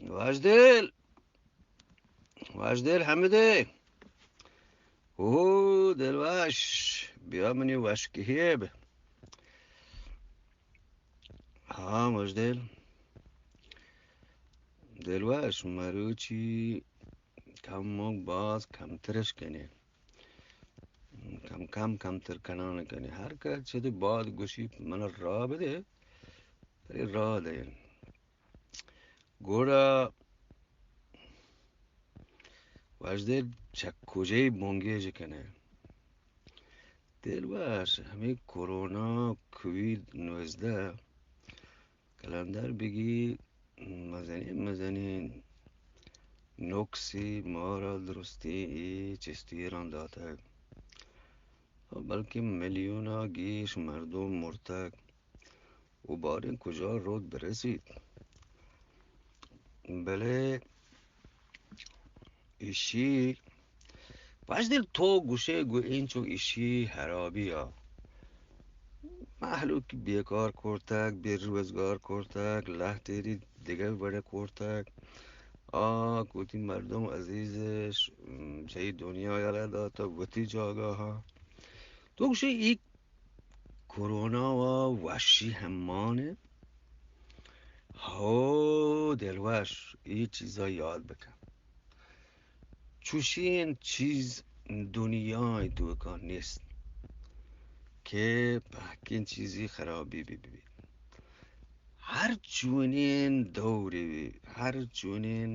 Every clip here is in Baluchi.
واجدل، واجدل حمدے. او دلوش، بیا منی وشکیب. ہاں واجدل. دلوش، مروچی کم و باز کمترش کنے. کم کم کمتر کنان کنے. ہر کس چدی باد گوشی من را بدے، ترے را دے. گڑا واجدل چہ کجئی بنگیج کنے؟ دلوش، ہمے کرونا، کووید نوزدہ، کلندر بگی مزنیں مزنیں نقصی مارا درستیں اے چستیراں داتگ. بلکیں ملیونا گیش مردم مرتگ. و باریں کجا روت برسیت. بلے ایشی، واجدل، تو گوشے گو اینچو ایشی حرابی ءَ مہلوک بیکار کرتگ، بے روزگار کرتگ، لہتیری دگہ وڑے کرتگ. آ کوتی مردم عزیزش چہ دنیا یلہ داتگ وتی جاگہ ءَ. تو گوشے ای کرونا و وشی ہمان انت. ہو دلوش، اے چیزا یاد بکن. چوشیں چیز دنیا توکا نیست کہ پہکیں چیزی خرابی بہ بہ بیت. ہر چونیں دورے بہ، ہر چونیں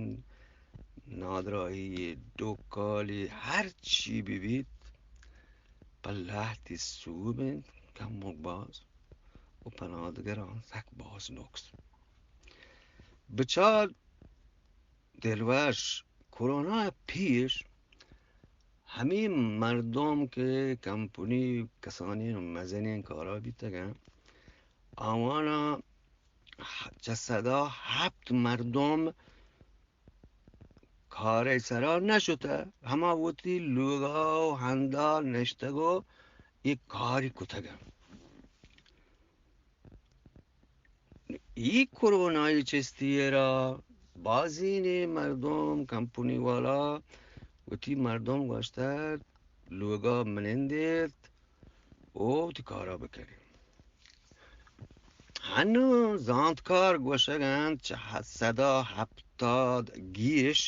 نادراہی، ڈکالی، ہر چی بہ بیت، پہ لہتے سوب انت، کمک باز، و پہ نادگراں سک باز نقص. بچار دلوش، کرونا پیش ہمے مردم کہ کمپنی کسانیں و مزنیں کارا بیتگاں، آوانا چہ صدا ہپت مردم کارے سرا نہ شتہ، ہما وتی لوگا و ہندا نشتگ و اے کاری کتگ. ای کرونائی چستی را بازینے مردم، کمپنی والا وتی مردم گوشتہ لوگا منندیت، او وتی کارا بکنیں. ہنو زانتکار گوشگ انت چہ صدا ہپتاد گیش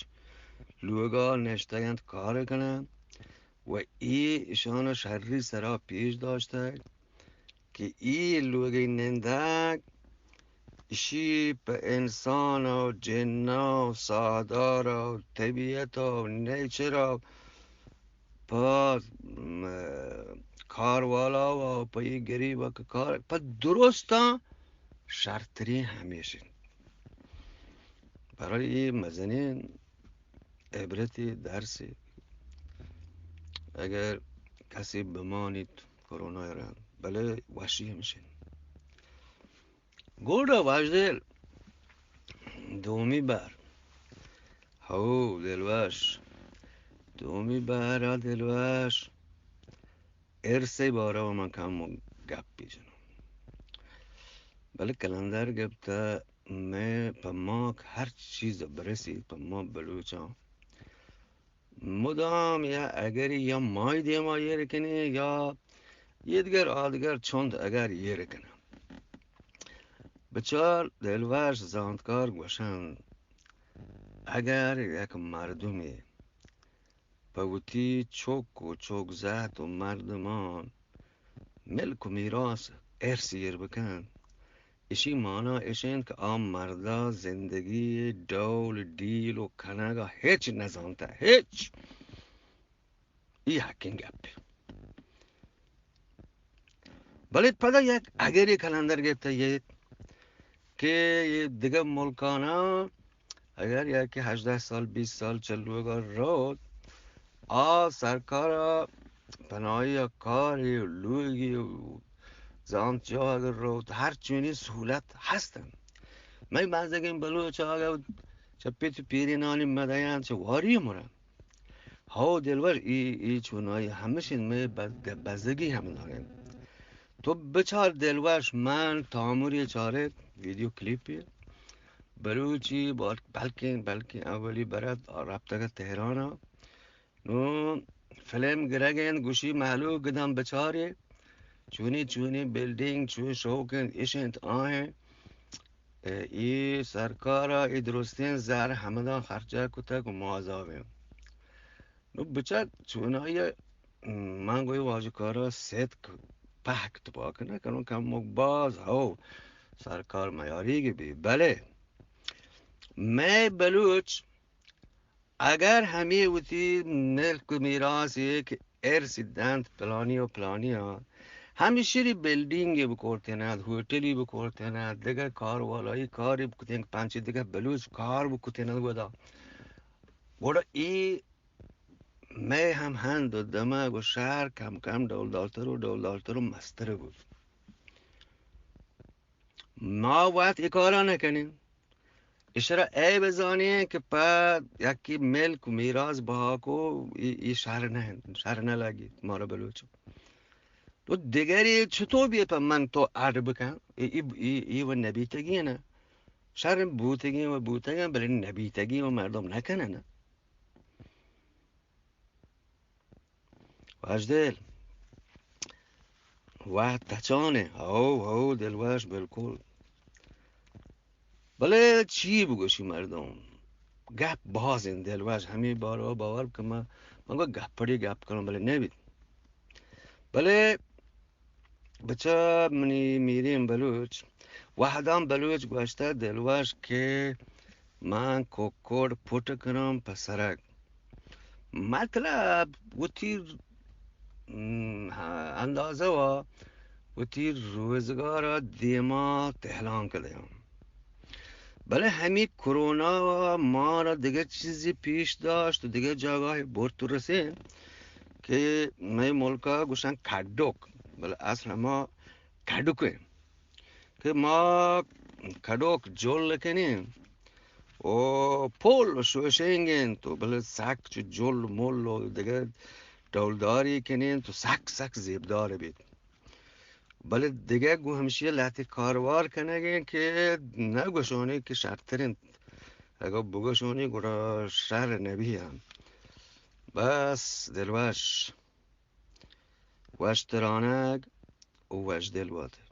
لوگا نشتگ انت کار کنن و ای اشان شری سرا پیش داشتگ کہ ای لوگی نندگ اشی پہ انسان و جن و ساہدار و طبیعت و نیچر و پہ، م، کار والا و پہ ای گریب کہ کار پہ درستاں شرترین ہمیش انت. برای ای مزنین عبرتی درسی اگر کسی بمانیت کرونا را، بلے وشی ہمشین. گوڈا واجدل دومی بار. ہو دلوش، دومی بار آ دلوش، ارسے بارا من کم گپی جنو. بلے کلندر گپتا میں پہ ما ہر چیز برسی، پہ ما بلوچاں مدام یا اگری یا مائی دیما ایر کنی یا ایدگر آدگر چند اگر ایر کنی. بچار دلوش زانتکار گوشن، اگر یک مردمی پہ وتی چک و چک زہت و مردمان ملک و میراث ارث ایر بکنت، اشی مانا اش انت کہ آ مردا زندگی ڈول ڈیل و کنگا ہچ نزانتہ، ہچ. ای حقین گپے. بلے پدا یک اگرے کلندر گپتہ یہ کہ یہ دگہ ملکانا اگر یا کہ ہژدہ سال، بیست سال چہ لوگا روت، آ سرکارا پناہی کاری و لوگی و زانت جا اگر روت، ہر چونی سہولت ہستن. مئے بزگیں بلوچ اگر چہ پت پیرینانی مدیان چہ واری مرن. ہو دلوش، ای، ای چونائی ہمشن مئے بز-، بزگی ہم دارن. تو بچار دلوش، من تامری چارت ویڈیو کلیپی بلوچی بال-، بلکیں، بلکیں اولی برد رپتگ تہران ءَ۔ نوں فلم گرگ ءَ انت، گوشی مہلوک گداں بچارے، چونی چونی بلڈنگ، چون شوق انت، اش انت، آ انت۔ اے، اے سرکار ءَ اے درستیں زر ہمداں خرچہ کتگ و ما عذاب ایں۔ نوں بچار چونائی ءَ من گوئی واجکار ءَ ستک پہک تپاک نہ کنوں، کمک باز ہو سرکار میاریگ بی، بلے مئے بلوچ اگر ہمے وتی ملک و میراث یک ارث دنت پلانی و پلانی ءَ، ہمیشری بلڈنگے بکورتینت، ہوٹلی بکورتینت، دگہ کار والائی کاری بکتین، پنچ دگہ بلوچ کار بکتینت گودا، گڑا اے مئے ہم ہند و دمگ و شہر کم کم ڈولدارتر و ڈولدارتر و مستر بوت۔ ما وت اے کارا نہ کنیں۔ اشرا اے بزانیں کہ پہ یکی ملک و میراث بہا کو ای، ای شہر نہ، شہر نہ لگی مارا بلوچ۔ تو دگری چطور بی پہ من تو اڈ بکن؟ ای، ای، ای، ای و نبیتگی نہ۔ شہر بوتگی و بوتگی، بلے نبیتگی و مردم نہ کنن۔ واجدل، وت تچانے، ہو، ہو، دلوش، بالکل۔ بلے چی بگوشی مردم؟ گپ باز انت دلوش، ہمے بارو باور کہ من، من گو گپڑی گپ کنم، بلے نبیت۔ بلے بچا منی میریں بلوچ، وہداں بلوچ گوشتہ دلوش کہ من ککڑ پٹ کنم پہ سرگ۔ مطلب وتی، م، اندازہ وا وتی روزگار ءَ دیما تہلانک دیاں۔ بلے ہمے کرونا ءَ مارا دگہ چیزے پیش داشت و دگہ جاگاہے برت و رسین کہ مئے ملک ءَ گوشن کڈک، بلے اصل ہما کڈک انت کہ ما کڈک جل کنیں و پل شوشنگ انت و بلے سک چو جل مل و دگہ ڈولداری کنیں تو سک سک زیبدار بیت۔ بلے دگہ گوں ہمشی لہتے کاروار کنگ انت کہ نہ گوشانی کہ شرتر انت، اگاں بگوشانی گڑا شر نبی ہم۔ بس دلوش، وش ترانگ و وش دل بات۔